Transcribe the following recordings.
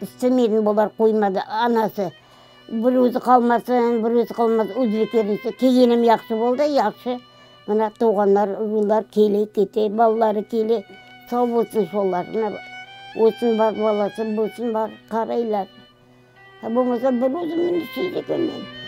İstemedim, olar qoymadı, anası. Bir özü qalmasın, bir özü qalmasın, özbeklerniñ içinde. Kelgenim yahşı boldı, yahşı. Mına tuvğanlar, uruvlar kele, kete, balaları kele. Sağ bolsun şolar. Mına olsun bar balası, bolsun bar, qaraylar. Bolmasa bir özüm ne işleycek ekenmen.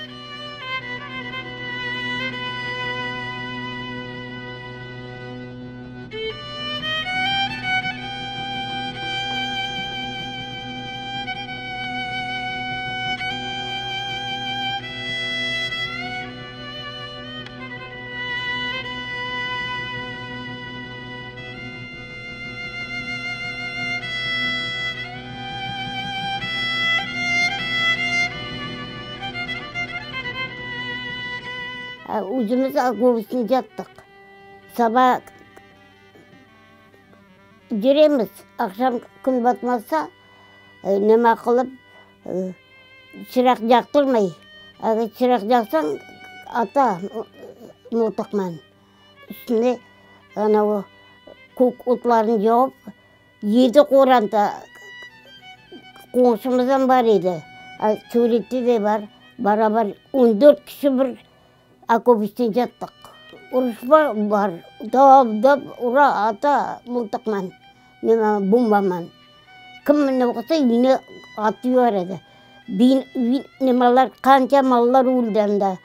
Özümiz köbüsini yattıq. Saba cüremiz, aqşam kün batmasa, nima qılıp, çıraq yaqtırmay. Çıraq yaqsañ, ata mıltıqman. Üstüne anavı kök otlarnı cavıp, yedi qoranta qoñşumızdan bar edi, surette de bar, barabar on dört kişi bir okop içinde yattıq. Uruşma bar, dap-dap ura, ata mıltıqman, neme, bombaman. Kim ne oqusa, üyüne atıp yiberedi. Nemalar, qanca mallar öldi anda,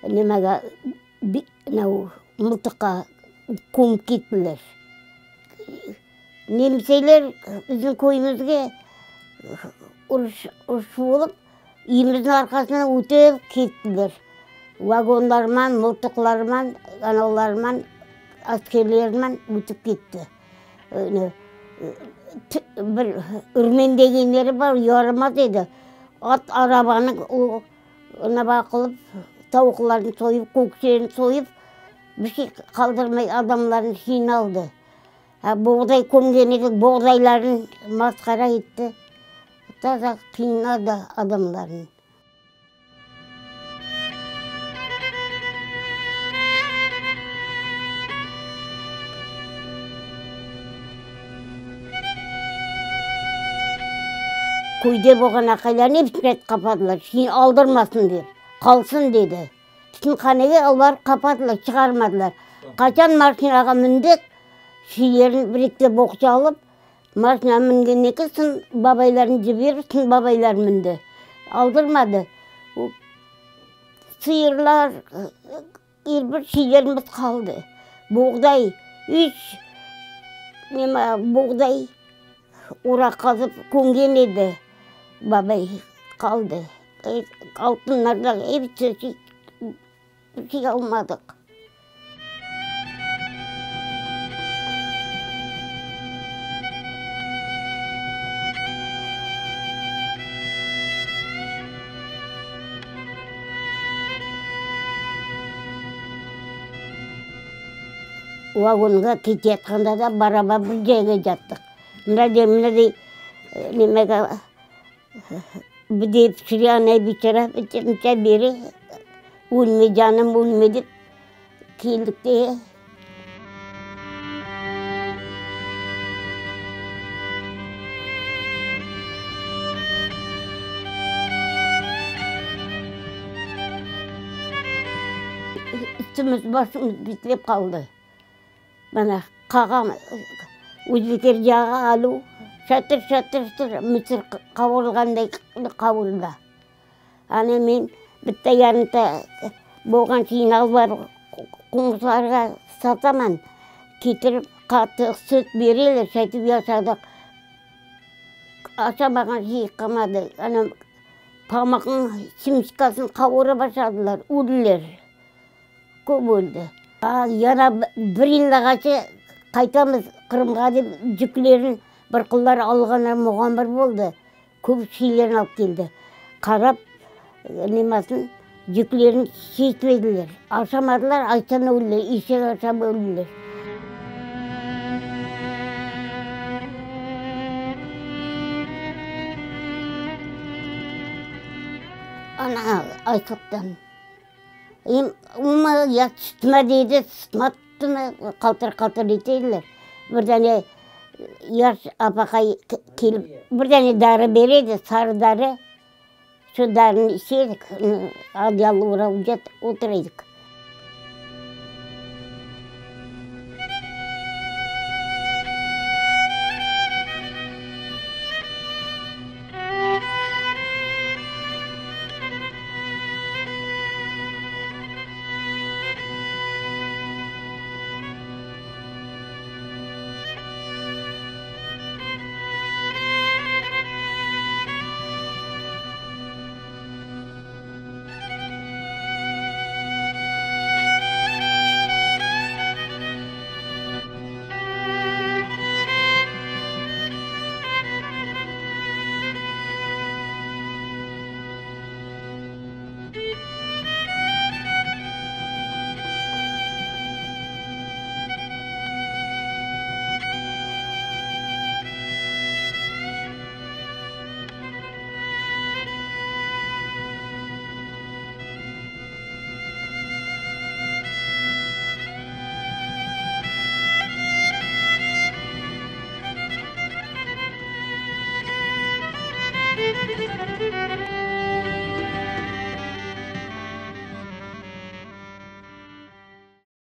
nemege. Mıltıqqa kömip kettiler. Nemseler bizim köyümizge uruş uruş bolıp, üyümizniñ arqasından ötip kettiler. Vagonlarman, mıltıqlarman, anavlarman, askerlerman ötip ketti. Bir ürmen degenleri bar, yaramaz edi. At arabanıñ o Naba qılıp, tavuqlarnı soyıp, kökçelerini soyıp, bir şey qaldırmay adamlarnı qıynaldı. Boğday kömgen edik, boğdaylarnı masqara etti. Taza qıynadı adamlarnı. Köyde bolğan aqaylarnıñ episini qapadılar, şiin aldırmasın dep, qalsın dedi. Tütünhanege alıp barıp qapadılar, çıqarmadılar. Qaçan maşinağa mindik, şiirlerini birlikte boğça alıp, maşinağa mingenden keyin soñ babaylarnı ciberip, soñ babaylar mindi. Aldırmadı. Sıyırlar. Er bir şeylerimiz qaldı. Buğday, üç neme buğday ora qazıp kömgen edi babay, qaldı. Altınlar da episi bir şey almadıq. Vagonğa keteyatqanda da barabar bir cayğa yattıq. Mına dey, mına dey, nimege bir dey pişire anay biçara, beri ölme canım, ölme dep keldik de. Üstümiz, başımız bitlep qaldı. Mana, qağam, özbekler yağı aluv, şatır-şatır mısır qavurılğanday qavurıla. Ana men bitta yarımta bolğan şeyni alıp barıp qoñşularğa sataman. Ketirip qatıq, süt bereler, şaytip yaşadıq. Aşamağan şey qalmadı. Ana pamıqnıñ semçkasını qavura başladılar, öldiler. Köp öldi. Yana bir yıllağaçı qaytamız Qırımğa dep yüklerini bir qullar alğanlar muğamır boldı. Köp şeylerni alıp keldi. Qarap nemasın, yüklerini çekmediler. Aşamadılar, açtan öldiler, eşek aşap öldiler. Ana, açlıqtan. Em umma ya sıtma deydi, sıtma tuttımı, qaltır-qaltır ete ediler. Bir dane. Yaş apaqay kelip bir dane darı bere edi, sarı darı. Şu darını içe edik, adyalnı orap otura edik.